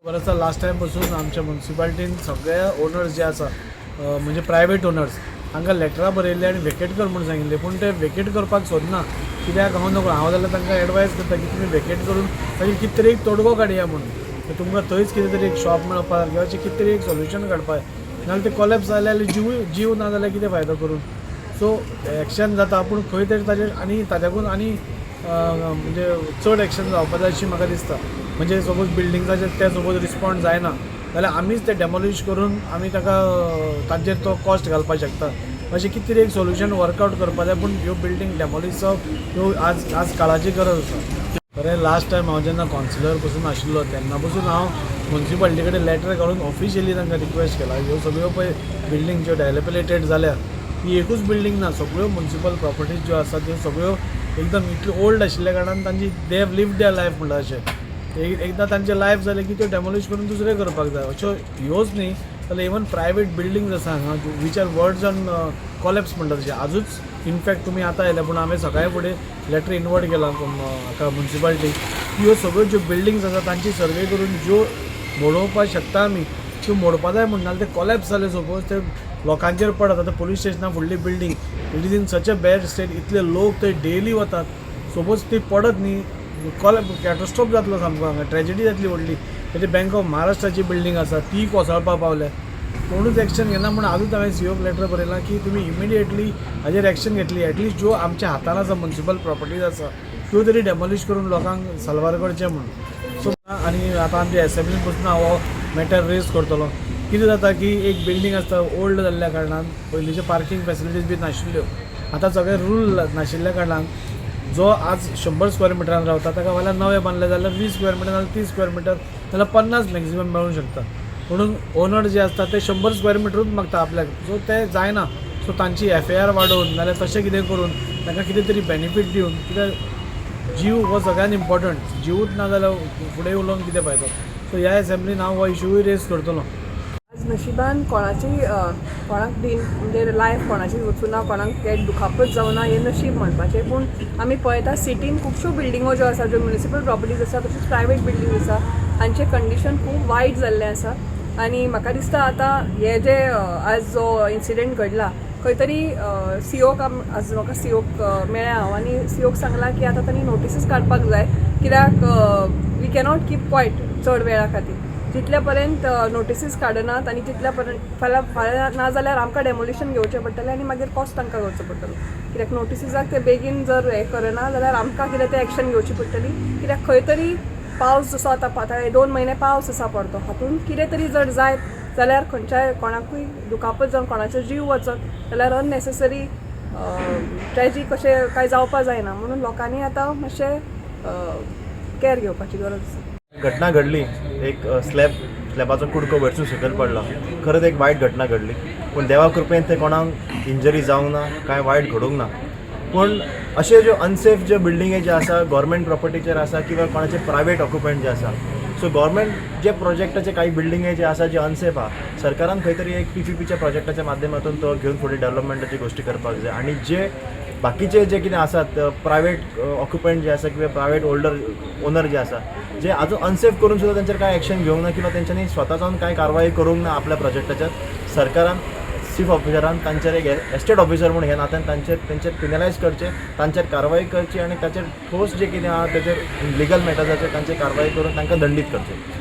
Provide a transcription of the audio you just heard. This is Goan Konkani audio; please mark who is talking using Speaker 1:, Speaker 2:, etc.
Speaker 1: खबर आसा, लास्ट टायम पसून आमच्या मुन्सिपालिटीन सगळे ओनर्स जे आसा, म्हणजे प्रायवेट ओनर्स, तांकां लेटरां बरयल्ली आनी वेकेट कर म्हूण सांगिल्लें, पूण ते वेकेट करपाक सोदना. कित्याक हांव नकळो. हांव जाल्यार तांकां एडवायज करता की तुमी वेकेट करून मागीर कितें तरी एक तोडगो काडया म्हणून. तुमकां थंयच कितें तरी एक शॉप मेळपाक किंवा अशें कितें तरी एक सोल्युशन काडपाक. नाजाल्यार ते कोलॅप्स जाले जाल्यार जीव जीव ना जाल्यार कितें फायदो करून? सो एक्शन जाता, पूण खंय तरी ताजेर आनी ताच्याकून आनी म्हणजे चड एक्शन जावपा जाय अशी म्हाका दिसता. म्हणजे सपोज बिल्डिंग्साचेर ते सपोज रिस्पॉन्ड जायना जाल्यार आमीच ते डेमोलिश करून आमी ताका तांचेर तो कॉस्ट घालपाक शकता. अशें कितें तरी एक सोल्युशन वर्कआवट करपा जाय, पूण ह्यो बिल्डींग डेमोलिश जावप ह्यो आज आज काळाची गरज आसा. खरें, लास्ट टायम हांव जेन्ना कावन्सिलर पसून आशिल्लो तेन्ना पसून हांव मुन्सिपालिटी कडेन लेटर घालून ऑफिशियली तांकां रिक्वेस्ट केला. ह्यो सगळ्यो पळय बिल्डींग ज्यो डायलेपिलेटेड जाल्या, ही एकूच बिल्डींग ना, सगळ्यो मुन्सिपल प्रॉपर्टीज ज्यो आसा त्यो सगळ्यो एकदम इतल्यो ओल्ड आशिल्ल्या कारणान तांची they have lived their life म्हणटा अशें. एकदां तांचें लायफ जालें की त्यो डेमोलिश करून दुसरें करपाक जाय. अश्यो ह्योच न्ही जाल्यार इवन प्रायवेट बिल्डींग्स आसा हांगा which are verge on collapse म्हणटा तशें. आजूच इनफॅक्ट तुमी आतां आयले, पूण हांवें सकाळी फुडें लेटर इनवर्ट केला हाका मुन्सिपालिटीक की ह्यो सगळ्यो ज्यो बिल्डींग्स आसा तांची सर्वे करून ज्यो मोडोवपाक शकता आमी त्यो मोडपा जाय म्हण. नाल्यार ते कोलॅप्स जाले सपोज, ते लोकांचेर पडत. आतां पोलीस स्टेशना फुडली building, it is in such a bad state. इतले लोक थंय डेली वतात. सपोज ती पडत न्ही, कॅटस्ट्रोफ जातलो सामको हांगा, ट्रेजिडी जातली व्हडली. ताची बँक ऑफ महाराष्ट्राची बिल्डींग आसा, ती कोसळपा पावल्या. कोणूच एक्शन घेना म्हूण आजूच हांवें सीओक लेटर बरयलां की तुमी इमिडिएटली हाजेर एक्शन घेतली, एटलिस्ट ज्यो आमच्या हातान आसा, मुन्सिपल प्रॉपर्टीज आसा, त्यो तरी डेमोलिश करून लोकांक साल्वार करचें म्हणून. सो आनी आतां आमच्या एसेंब्लीन पसून हांव हो मॅटर रेज करतलो. कितें जाता की एक बिल्डींग आसता, ओल्ड जाल्ल्या कारणान पयलींच्यो पार्कींग फेसिलिटीज बी नाशिल्ल्यो. आतां सगळे रूल नाशिल्ल्या कारणान जो आज 100 स्क्वेअर मिटरान रावता ताका फाल्यां नवें बांदलें जाल्यार 20 स्क्वेअर मिटर नाल्यार 30 स्क्वेअर मिटर नाल्यार 50 मॅक्झिमम मेळूंक शकता. म्हणून ओनर जे आसता ते 100 स्क्वेअर मिटरूच मागता आपल्याक. सो ते जायना. सो तांची एफएआर वाडोवन नाल्यार तशें कितें करून तांकां कितें तरी बेनिफीट दिवन. कित्याक जीव हो सगळ्यान इम्पॉर्टंट. जिवूच ना जाल्यार फुडें उलोवन कितें फायदो? सो ह्या एसेंब्लीन हांव हो इशूय रेज करतलो.
Speaker 2: आज नशिबान कोणाची कोणाक बीन म्हणजे लायफ कोणाची वचूना, कोणाक ते दुखापत जावना, हें नशीब म्हणपाचें. पूण आमी पळयता, सिटीन खुबश्यो बिल्डिंगो ज्यो आसा, ज्यो म्युनिसिपल प्रॉपर्टीज आसा, तश्योच प्रायवेट बिल्डींग आसा, हांचें कंडिशन खूब वायट जाल्लें आसा. आनी म्हाका दिसता आतां हे जे आज जो इन्सिडंट घडला, खंय तरी सीओक, आज म्हाका सीओक मेळ्ळें हांव आनी सीओक सांगलां की आतां तांणी नोटिसीस काडपाक जाय, कित्याक we cannot keep quiet चड वेळा खातीर. जितल्या पर्यंत नोटिसीस काडनात आनी तितल्या पर्यंत फाल्यां फाल्यां ना जाल्यार आमकां डेमोलिशन घेवचें पडटलें आनी मागीर कॉस्ट तांकां करचो पडटलो. कित्याक नोटिसीसाक ते बेगीन जर हें करना जाल्यार आमकां कितें तें एक्शन घेवची पडटली. कित्याक खंय तरी पावस जसो आतां आतां हे 2 म्हयने पावस आसा पडतो, हातूंत कितें तरी जर जायत जाल्यार खंयच्याय कोणाकूय दुखापत जावन कोणाचो जीव वचत जाल्यार अननेसेसरी ट्रेजीक कशें कांय जावपा जायना. म्हणून लोकांनी आतां मातशें कॅर घेवपाची गरज आसा.
Speaker 3: घटना घडली एक, स्लॅबाचो कुडको वयरसून सकयल पडला. खरंच एक वायट घटना घडली, पूण देवा कृपेन ते कोणाक इंजरी जावंक ना, कांय वायट घडूंक ना. पूण अश्यो ज्यो अनसेफ ज्यो बिल्डिंगे ज्यो आसा, गव्हर्मेंट प्रॉपर्टीचेर आसा किंवा कोणाचे प्रायवेट ऑक्युपंट जे आसा, सो गव्हर्मेंट जे प्रोजेक्टाचे काही बिल्डिंगे जे आसा जे अनसेफ आहा, सरकारान खंय तरी एक पीपीपीच्या प्रोजेक्टाच्या माध्यमातून तो घेवन फुडें डेव्हलपमेंटाची गोश्टी करपाक जाय. आनी जे बाकीचे जे कितें आसात प्रायवेट ऑक्युपंट जे आसा किंवा प्रायवेट ओनर जे आसा, जे अजून अनसेफ करून सुद्दां तेंचेर कांय एक्शन घेवंक ना किंवा तेंच्यांनी स्वता जावन कांय कारवाई करूंक ना आपल्या प्रोजेक्टाचेर, सरकारान चीफ ऑफिसरान तांचेर एक एस्टेट ऑफिसर म्हूण ह्या नात्यान तांचेर तेंचेर पिनलायज करचें, तांचेर कारवाई करची आनी ताचेर ठोस जे कितें आहा तेचेर लिगल मॅटर्साचेर तांचेर कारवाई करून तांकां दंडीत करचें.